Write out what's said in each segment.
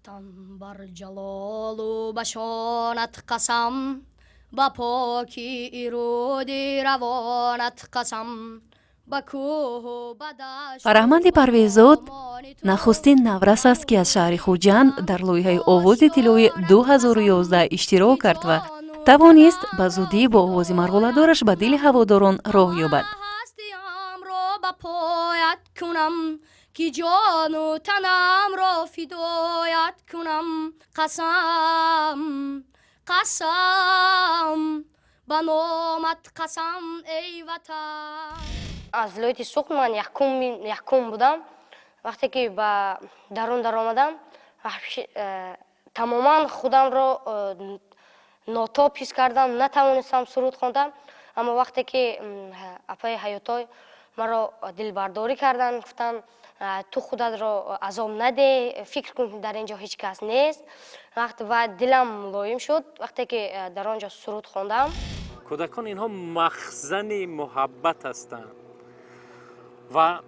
Ватан бар ҷалолу ба шонат қасам, ба покии руди равонат қасам, ба кӯҳу ба дашту Фараҳманди Парвеззод нахустин наврас аст, ки аз шаҳри Хуҷанд дар лоиҳаи «Овози тиллоӣ» 2011 иштирок кард ва тавонист ба зудӣ бо овози марғуладораш ба дили ҳаводорон роҳ ёбад. Ҳастиамро ба поят кунам, ки ҷону танамро фидоят кунам. Қасам, қасам, ба номат қасам, эй Ватан. Аз вилояти Суғд ман якум будам. Вақте ки ба дарун даромадам, тамоман худамро нотоб ҳис кардам, натавонистам суруд хондам. Аммо вақте ки апаи Ҳаётой маро дилбардорӣ карданд, гуфтанд: «Ту худатро азоб надеҳ, фикр кун, ки дар ин ҷо ҳеҷ кас нест». Вақт ва дилам мулоим шуд, вақте ки дар он ҷо суруд хондам. Кӯдакон инҳо махзани муҳаббат ҳастанд ва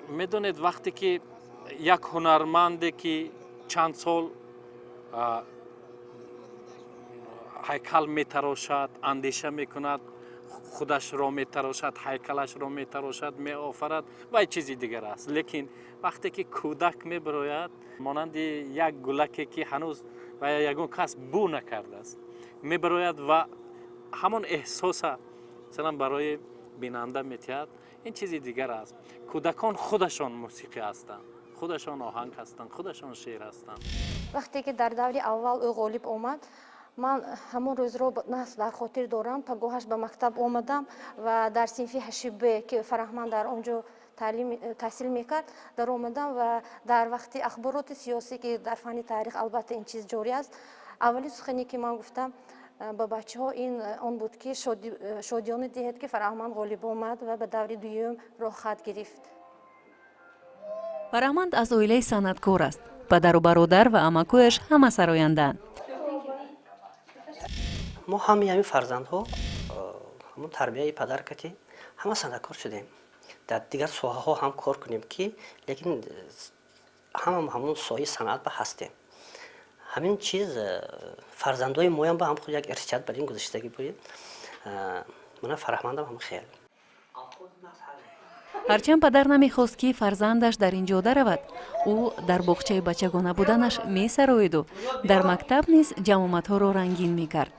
медонед, вақте ки як ҳунарманде, ки чанд сол ҳайкал метарошад, андеша мекунад, худашро метарошад, ҳайкалашро метарошад, меофарад, вай чизи дигар аст. Лекин вақте ки кӯдак мебирояд, монанди як гулаке, ки ҳанӯз ва ягон кас бӯ накардааст, мебирояд ва ҳамон эҳсоса, масалан, барои бинанда метиҳад, ин чизи дигар аст. Кӯдакон худашон мусиқӣ ҳастанд, худашон оҳанг ҳастанд, худашон шеър ҳастанд. Вақте ки дар даври аввал ӯ ғолиб омад, ман ҳамон рӯзро нас дар хотир дорам. Пагоҳаш ба мактаб омадам ва дар синфи ҳашти Б, ки Фараҳманд дар он ҷо таҳсил мекард, даромадам ва дар вақти ахбороти сиёсӣ, ки дар фанни таърих албатта ин чиз ҷорӣ аст, аввалин сухане ки ман гуфтам ба бачаҳо, ин он буд, ки шодиёна диҳед, ки Фараҳманд ғолиб омад ва ба даври дуюм роҳхат гирифт. Фараҳманд аз оилаи санъаткор аст. Падару бародар ва амакояш ҳама сарояндаанд. Мо ҳамаи ҳамин фарзандҳо ҳамон тарбияи падар кати ҳама санъаткор шудем. Дар дигар соҳаҳо ҳам кор кунем, ки лекин ҳамам ҳамон соҳаи санъат ба ҳастем. Ҳамин чиз фарзандои моям ба ҳам худ як ирсият бар ин гузаштагӣ буд. Мана Фараҳмандам ҳам хел. Ҳарчанд падар намехост, ки фарзандаш дар ин ҷода равад, ӯ дар боғчаи бачагона буданаш месароиду дар мактаб низ ҷамъомадҳоро рангин мекард.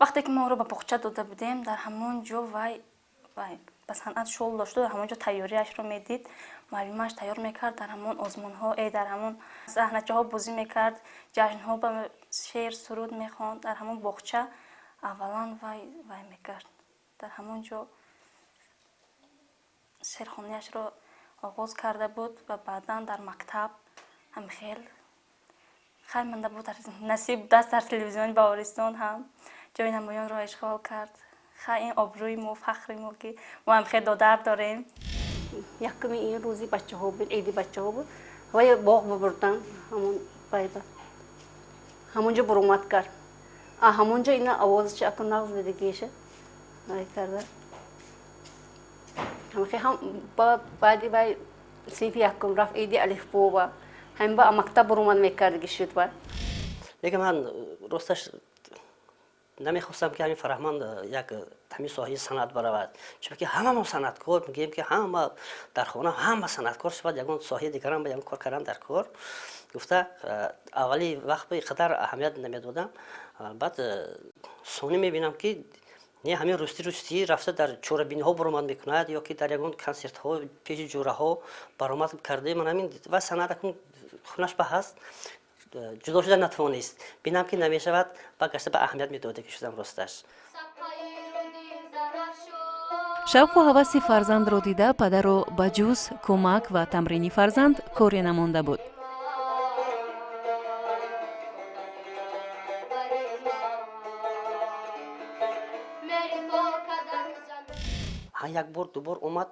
Вақте ки мо ӯро ба боғча дода будем, дар ҳамон ҷо вай ба санъат шуғл дошту дар ҳамон ҷо тайёриашро медид, муаллимааш тайёр мекард. Дар ҳамон озмунҳо, дар ҳамон саҳначаҳо бозӣ мекард, ҷашнҳо ба шеър, суруд мехонд. Дар ҳамон боғча аввалан вай мекард, дар ҳамон ҷо шеърхониашро оғоз карда буд ва баъдан дар мактаб ҳам хел хай монда буд. Насиб даст дар телевизиони Баҳористон ҳам ҷои намоёнро ишғол кард. Хай, ин обрӯи мо, фахри мо, ки мо ҳам хел додар дорем. Якуми ин рӯзи бачаҳо буд, иди бачаҳо буд. Вай боғ бибурдан, ҳамон байба ҳамонҷо буромад кард. А ҳамонҷо ина овозчи аку нағз бидигиша вай карда. Ҳам баъди вай синфи якум рафт, иди алифбо ҳам ба мактаб буромад мекардиги шуд вай. Лекин ман росташ намехостам, ки ҳамин Фараҳманд як ҳамин соҳаи санъат баравад, чунки ҳама мо санъаткор мегӯем, ки ҳама дар хона ҳама санъаткор шавад, ягон соҳаи дигарам ба ягон кор кардан дар кор гуфта, аввали вақт ба қадар аҳамият намедодам. Баъд сонӣ мебинам, ки не, ҳамин русти рустӣ рафта дар чорабиниҳо баромад мекунад ё ки дар ягон консертҳо пеши ҷӯраҳо баромад карда. Ман ҳамин ва санъат акун хунаш ба ҳаст, ҷудо шуда натавонист. Бинам, ки намешавад, ба гашта ба аҳамият медода ки шудам росташ. Шавқу ҳаваси фарзандро дида, падарро ба ҷуз кӯмак ва тамрини фарзанд коре намонда буд. Як бор, ду бор омад,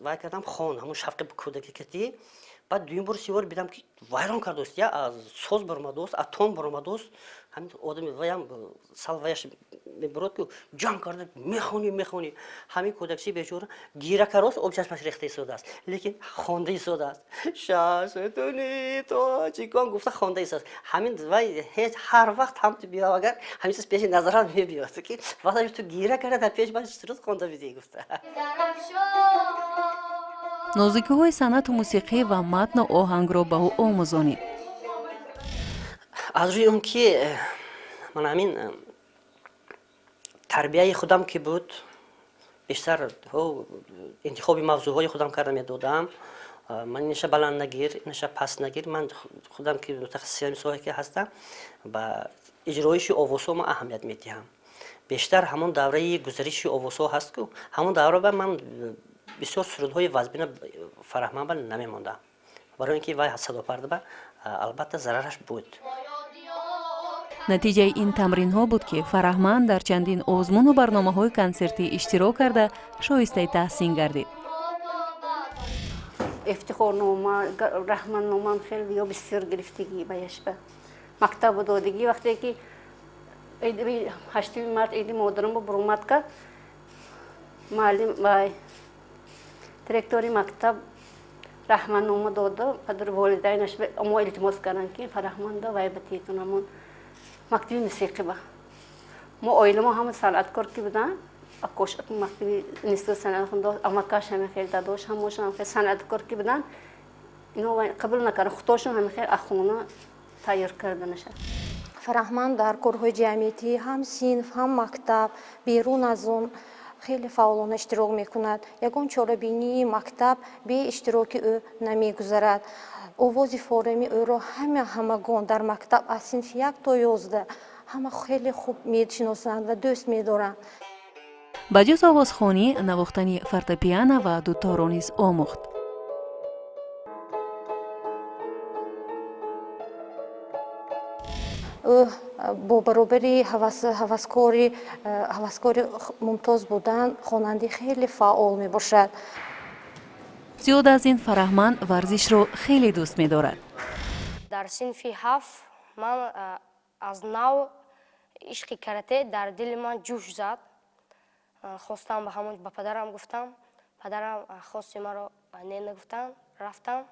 вай кардам, хон, ҳамун шавқи кӯдаки кати. Баъд дуюм бор, сеюм бор бидам, ки вайрон кардааст, я аз соз баромадааст, аз тон баромадааст. Ҳамин одами ваям сал ваяш мебурад, ки ҷамъ карда мехонӣ, мехонӣ. Ҳамин кӯдакчи бечора гира кардааст, об чашмаш рехта истодааст, лекин хонда истодааст. Шашутуни тоҷикон гуфта хонда истодааст. Ҳамин вай ҳеҷ ҳар вақт ҳам ту биё, агар ҳамин чиз пеши назарам мебиёд, ки вақте ту гира карда дар пеш ман суруд хонда бидӣ гуфта. Нозукиҳои санъату мусиқӣ ва матну оҳангро ба ӯ омӯзонид. Аз рӯи он ки ман ҳамин тарбияи худам ки буд, бештар интихоби мавзӯъҳои худам карда медодам. Ман инаша баланд нагир, инаша паст нагир. Ман худам ки мутахассиси ҳамин соҳа ки ҳастам, ба иҷроиши овозҳо ман аҳамият медиҳам бештар. Ҳамон давраи гузариши овозҳо ҳаст ку, ҳамон давра ба ман бисёр сурудҳои вазбина Фараҳманд ба намемондам, барои ин ки вай садопарда ба албатта зарараш буд. Натиҷаи ин тамринҳо буд, ки Фараҳманд дар чандин озмуну барномаҳои консертӣ иштирок карда, шоистаи таҳсин гардид. Ифтихорнома, раҳматномаам хеле ё бисёр гирифтагӣ ба яшба мактабу додагӣ. Вақте ки 8-уми март, иди модарам буромад кард, муаллим вай директори мактаб раҳматнома дода, падар волидайнаш мо илтимос карданд, ки Фараҳманда вай ба тиетунамон мактаби мусиқӣ ба. Мо оиламо ҳама санъаткор ки буданд, акош мактаби институт санъат хонда, амакаш ҳама хел, дадош ҳамошон ҳама хел санъаткор ки буданд, ино қабул накарданд, худошон ҳама хел ахона тайёр карданаша. Фараҳманд дар корҳои ҷамъиятӣ, ҳам синф, ҳам мактаб, берун аз он хеле фаъолона иштирок мекунад. Ягон чорабинии мактаб бе иштироки ӯ намегузарад. Овози форами ӯро ҳама, ҳамагон дар мактаб аз синфи 1 то 11 ҳама хеле хуб мешиносанд ва дӯст медоранд. Ба ҷуз овозхонӣ, навохтани фортепиано ва дуторо низ омӯхт. Ӯ бо баробари ҳаваскори мумтоз будан, хонандаи хеле фаъол мебошад. Зиёда аз ин, Фараҳманд варзишро хеле дӯст медорад. Дар синфи 7 ман аз нав ишқи карате дар дили ман ҷӯш зад. Хостам ба ҳамон, ба падарам гуфтам, падарам хости маро не нагуфтанд, рафтам.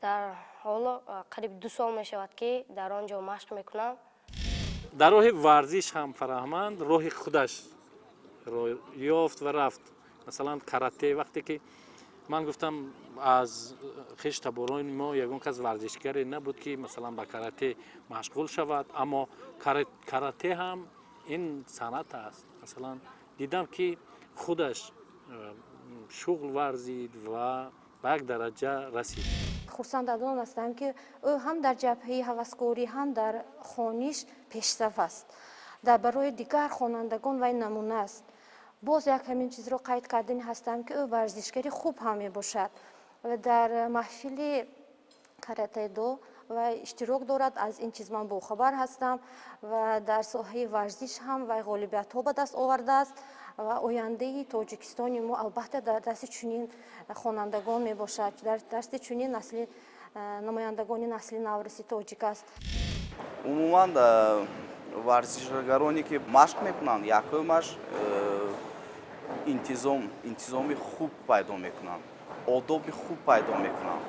Дар ҳоло қариб 2 сол мешавад, ки дар он ҷо машқ мекунам. Дар роҳи варзиш ҳам Фараҳманд роҳи худашро ёфт ва рафт. Масалан, карате. Вақте ки ман гуфтам, аз хеш таборони мо ягон кас варзишгаре набуд, ки масалан ба карате машғул шавад, аммо карате ҳам ин санъат аст. Масалан, дидам, ки худаш шуғл варзид ва ба як дараҷа расид. Хурсанд аз он ҳастам, ки ӯ ҳам дар ҷабҳаи ҳаваскорӣ, ҳам дар хониш пешсаф аст. Дар барои дигар хонандагон вай намуна аст. Боз як ҳамин чизро қайд кардани ҳастам, ки ӯ варзишгари хуб ҳам мебошад ва дар маҳфили каратэ-до вай иштирок дорад. Аз ин чиз ман бохабар ҳастам ва дар соҳаи варзиш ҳам вай ғолибиятҳо ба даст овардааст ва ояндаи Тоҷикистони мо албатта дар дасти чунин хонандагон мебошад, дар дасти чунин насли намояндагони насли навраси тоҷик аст. Умуман, варзишгароне ки машқ мекунанд, якумаш интизом, интизоми хуб пайдо мекунанд, одоби хуб пайдо мекунанд.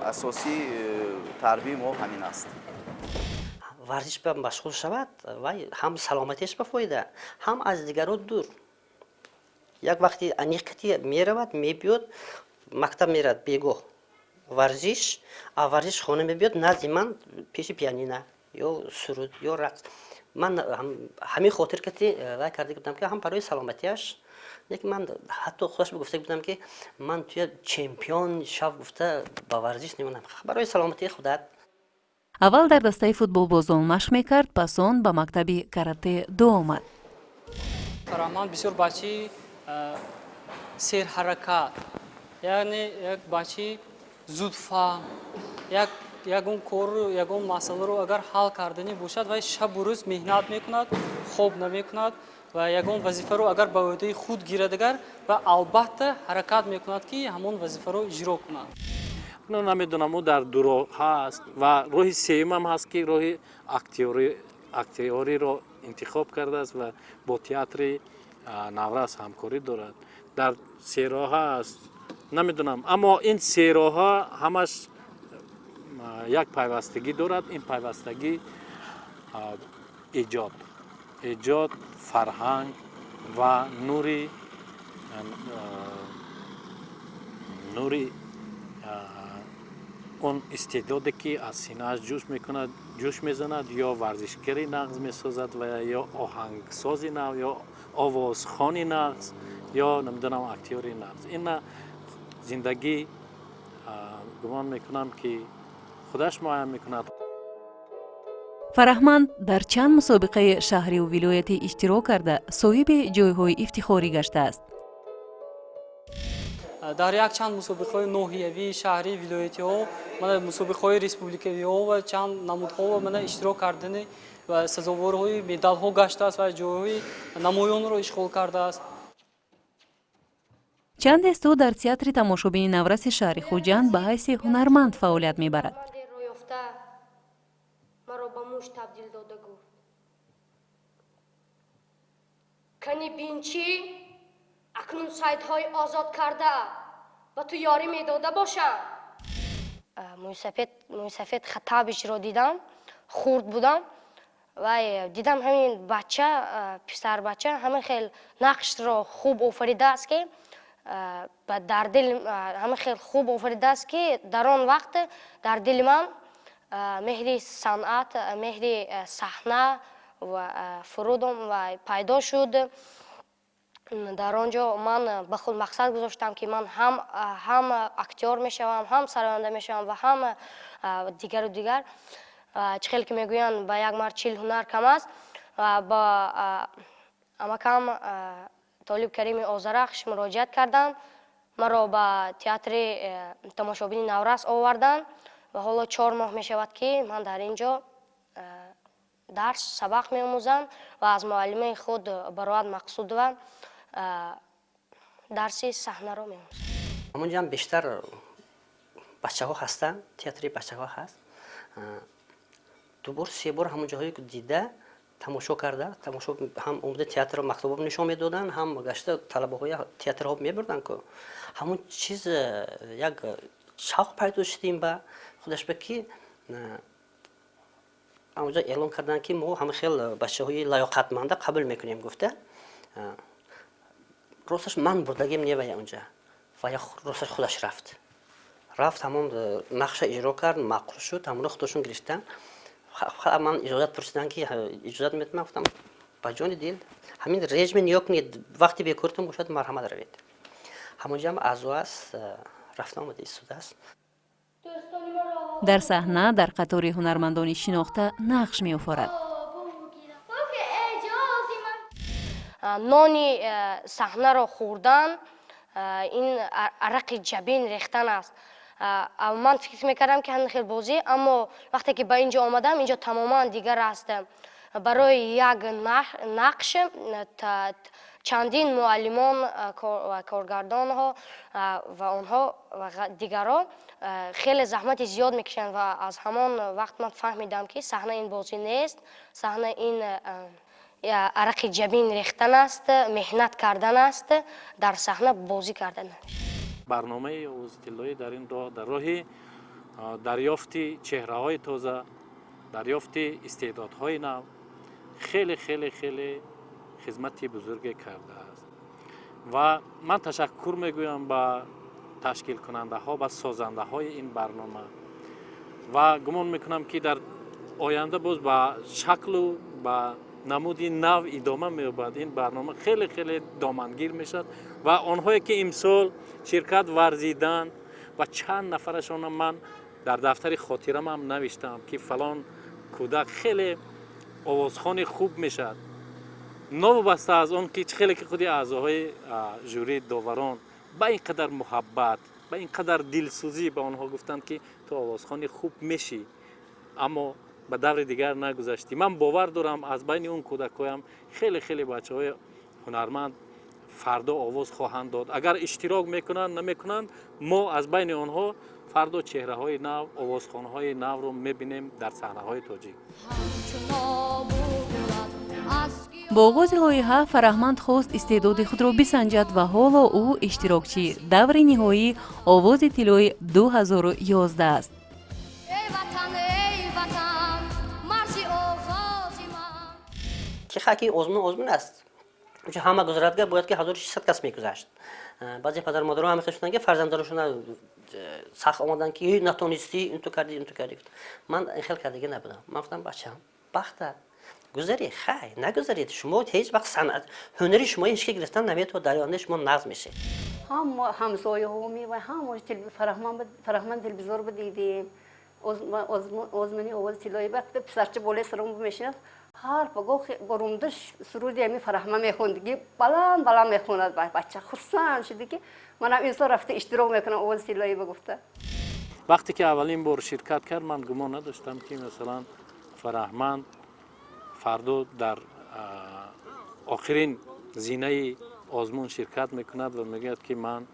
Асосии тарбияи мо ҳамин аст. Варзиш ба машғул шавад, вай ҳам саломатиаш ба фоида, ҳам аз дигарон дур. Як вақти аниқати меравад, мебиёд, мактаб меравад, бегоҳ варзиш, а варзиш хона мебиёд, назди ман пеши пианина ё суруд ё рақс. Ман ҳамин хотир кати вай карда будам, ки ҳам барои саломатиаш. Лекин ман ҳатто худаш гуфта будам, ки ман туя чемпион шав гуфта ба варзиш немонам, барои саломатии худат. Аввал дар дастаи футболбозон машқ мекард, пас он ба мактаби карате до омад. Фараҳманд бисёр бачаи серҳаракат, яъне як бачаи зудфаҳм. Як ягон корро, ягон масъаларо агар ҳал карданӣ бошад, вай шабу рӯз меҳнат мекунад, хоб намекунад. Ва ягон вазифаро агар ба ӯҳдаи худ гирад агар, ва албатта ҳаракат мекунад, ки ҳамон вазифаро иҷро кунад. Намедонам, ӯ дар ду роҳ ҳаст ва роҳи сеюмам ҳаст, ки роҳи актёриро интихоб кардааст ва бо театри Наврас ҳамкорӣ дорад. Дар се роҳа аст, намедонам, аммо ин се роҳа ҳамаш як пайвастагӣ дорад. Ин пайвастагӣ эҷод, фарҳанг ва нури он истеъдоде, ки аз синааш ҷӯш мекунад, ҷӯш мезанад, ё варзишгари нағз месозад ва ё оҳангсози нав, ё овозхони нағз, ё намедонам, актёри нағз. Ина зиндагӣ, гумон мекунам, ки худаш муайян мекунад. Фараҳманд дар чанд мусобиқаи шаҳриву вилоятӣ иштирок карда, соҳиби ҷойҳои ифтихорӣ гаштааст. Дар якчанд мусобиқаҳои ноҳиявӣ, шаҳрӣ, вилоятиҳо, мана мусобиқаҳои республикавиҳо ва чанд намудҳо мана иштирок кардани ва сазоворҳои медалҳо гаштааст ва ҷойҳои намоёнро ишғол кардааст. Чандест ӯ дар театри тамошобини Навраси шаҳри Хуҷанд ба ҳайси ҳунарманд фаъолият мебарад. Ёфта маро ба муш табдил дода, гуфт: «Кани бинчӣ, акнун сайдҳои озод карда ба ту ёрӣ медода бошам». Мӯйсафед Хаттабичро дидам, хурд будам. Вай дидам, ҳамин бача, писарбача ҳамин хел нақшро хуб офаридааст, ки дар дил ҳамин хел хуб офаридааст, ки дар он вақт дар дили ман меҳри санъат, меҳри саҳна ва фурудом ва пайдо шуд. Дар он ҷо ман ба худ мақсад гузоштам, ки ман ҳам актёр мешавам, ҳам сароянда мешавам ва ҳам дигару дигар. Чӣ хел ки мегӯянд, ба як мард 40 ҳунар кам аст. Ва ба амакам Толиб Карими Озарахш муроҷиат кардам, маро ба театри тамошобини Наврас оварданд ва ҳоло 4 моҳ мешавад, ки ман дар ин ҷо дарс, сабақ меомӯзам ва аз муаллимаи худ Бароат Мақсудова дарси саҳнаро меомӯзам. Ҳамонҷоам бештар бачаҳо ҳастанд, театри бачаҳо ҳаст. Ду бор, се бор ҳамон ҷоҳое дида, тамошо карда, тамошо ҳам омада, театрро мактабҳо нишон медоданд, ҳам гашта талабаҳои театрҳо мебурданд ку. Ҳамон чиз як шавқ пайдо шудим ба худаш ба, ки ҳамонҷо эълон карданд, ки мо ҳама хел бачаҳои лаёқатманда қабул мекунем гуфта. Росташ, ман бурдагим не вая онҷа, вая росташ худаш рафт, ҳамон нақша иҷро кард, маъқул шуд, ҳамоно худошон гирифтан. Ман иҷозат пурсиданд, ки иҷозат метавонам? Гуфтам, ба ҷони дил, ҳамин режими ниё кунед, вақти бекоритон бошад, марҳамат, равед. Ҳамонҷоам аъзо аст, рафта омада истодааст. Дар саҳна дар қатори ҳунармандони шинохта нақш меофарад. Нони саҳнаро хӯрдан ин арақи ҷабин рехтан аст. Ман фикр мекардам, ки ҳамин хел бозӣ, аммо вақте ки ба ин ҷо омадам, ин ҷо тамоман дигар аст. Барои як нақш чандин муаллимон ва коргардонҳо ва онҳо ва дигарҳо хеле заҳмати зиёд мекашанд. Ва аз ҳамон вақт ман фаҳмидам, ки саҳна ин бозӣ нест, саҳна ин арақи ҷабин рехтан аст, меҳнат кардан аст, дар саҳна бозӣ кардан. Барномаи Овози тиллоӣ дар ин роҳ, дар роҳи дарёфти чеҳраҳои тоза, дарёфти истеъдодҳои нав хеле, хеле, хеле хизмати бузурге кардааст. Ва ман ташаккур мегӯям ба ташкилкунандаҳо, ба созандаҳои ин барнома ва гумон мекунам, ки дар оянда боз ба шаклу ба намуди нав идома меёбад. Ин барнома хеле, хеле домангир мешавад. Ва онҳое ки имсол ширкат варзиданд ва чанд нафарашонам ман дар дафтари хотирамам навиштам, ки фалон кӯдак хеле овозхони хуб мешавад, новобаста аз он ки хеле ки худи аъзоҳои жюри, доварон ба ин қадар муҳаббат, ба ин қадар дилсӯзӣ ба онҳо гуфтанд, ки ту овозхони хуб мешӣ, аммо Ба даври дигар нагузаштӣ. Ман бовар дорам, аз байни он кӯдакҳоям хеле хеле бачаҳои ҳунарманд фардо овоз хоҳанд дод. Агар иштирок мекунанд, намекунанд, мо аз байни онҳо фардо чеҳраҳои нав, овозхонҳои навро мебинем дар саҳнаҳои тоҷик. Бо оғози лоиҳа Фараҳманд хост истеъдоди худро бисанҷад ва ҳоло ӯ иштирокчии даври ниҳоии Овози тиллои 2011 аст. Эй Ватан, эй Ватан, марзи оғози ман. Ки хаки озмун озмун аст, чун ҳама гузарадга бояд ки 1600 кас мегузашт. Баъзе падару модаро ҳам мехостанд, ки фарзандонашона сахт омаданд, ки натонистӣ, инту кардӣ, инту кардӣ. Ман ин хел кардагӣ набудам. Ман гуфтам: бачам, бахта гузарӣ, хай, нагузаред, шумо ҳеҷ вақт санъат, ҳунари шумо ҳеҷ ки гирифтан наметавонад, дар оянда шумо нағз мешед. Ҳама ҳамсояҳо мева ҳама Фараҳманд телевизор дидем, озмуни Овози тиллоӣ. Писарча болои саром мешинад, ҳар пагоҳ борумда суруди ҳами Фараҳманд мехондиги, баланд баланд мехонад. Бача хурсанд шуди, ки манам ин сол рафта иштирок мекунам Овози тиллоӣ, ба гуфта. Вақте ки аввалин бор ширкат кард, ман гумон надоштам, ки масалан Фараҳманд фардо дар охирин зинаи озмун ширкат мекунад ва мегӯяд, ки ман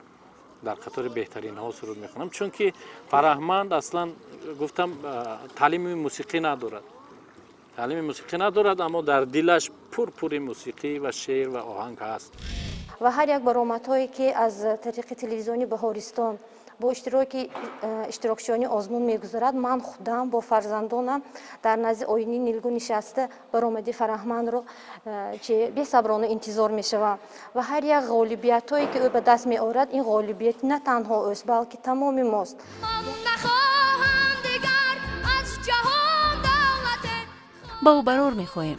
дар қатори беҳтаринҳо суруд мехонам, чунки Фараҳманд аслан, гуфтам, таълими мусиқӣ надорад, таълими мусиқӣ надорад, аммо дар дилаш пурпури мусиқӣ ва шеър ва оҳанг ҳаст. Ва ҳар як баромадҳое, ки аз тариқи телевизиони Баҳористон бо иштироки иштирокчиёни озмун мегузарад, ман худам бо фарзандонам дар назди оини нилгун нишаста баромади Фараҳмандро чи бесаброна интизор мешавам. Ва ҳар як ғолибиятҳое, ки ӯ ба даст меорад, ин ғолибият на танҳо ӯст, балки тамоми мост. Ман нахоҳам дигар аз ҷаҳон давлате. Ба ӯ барор мехоҳем.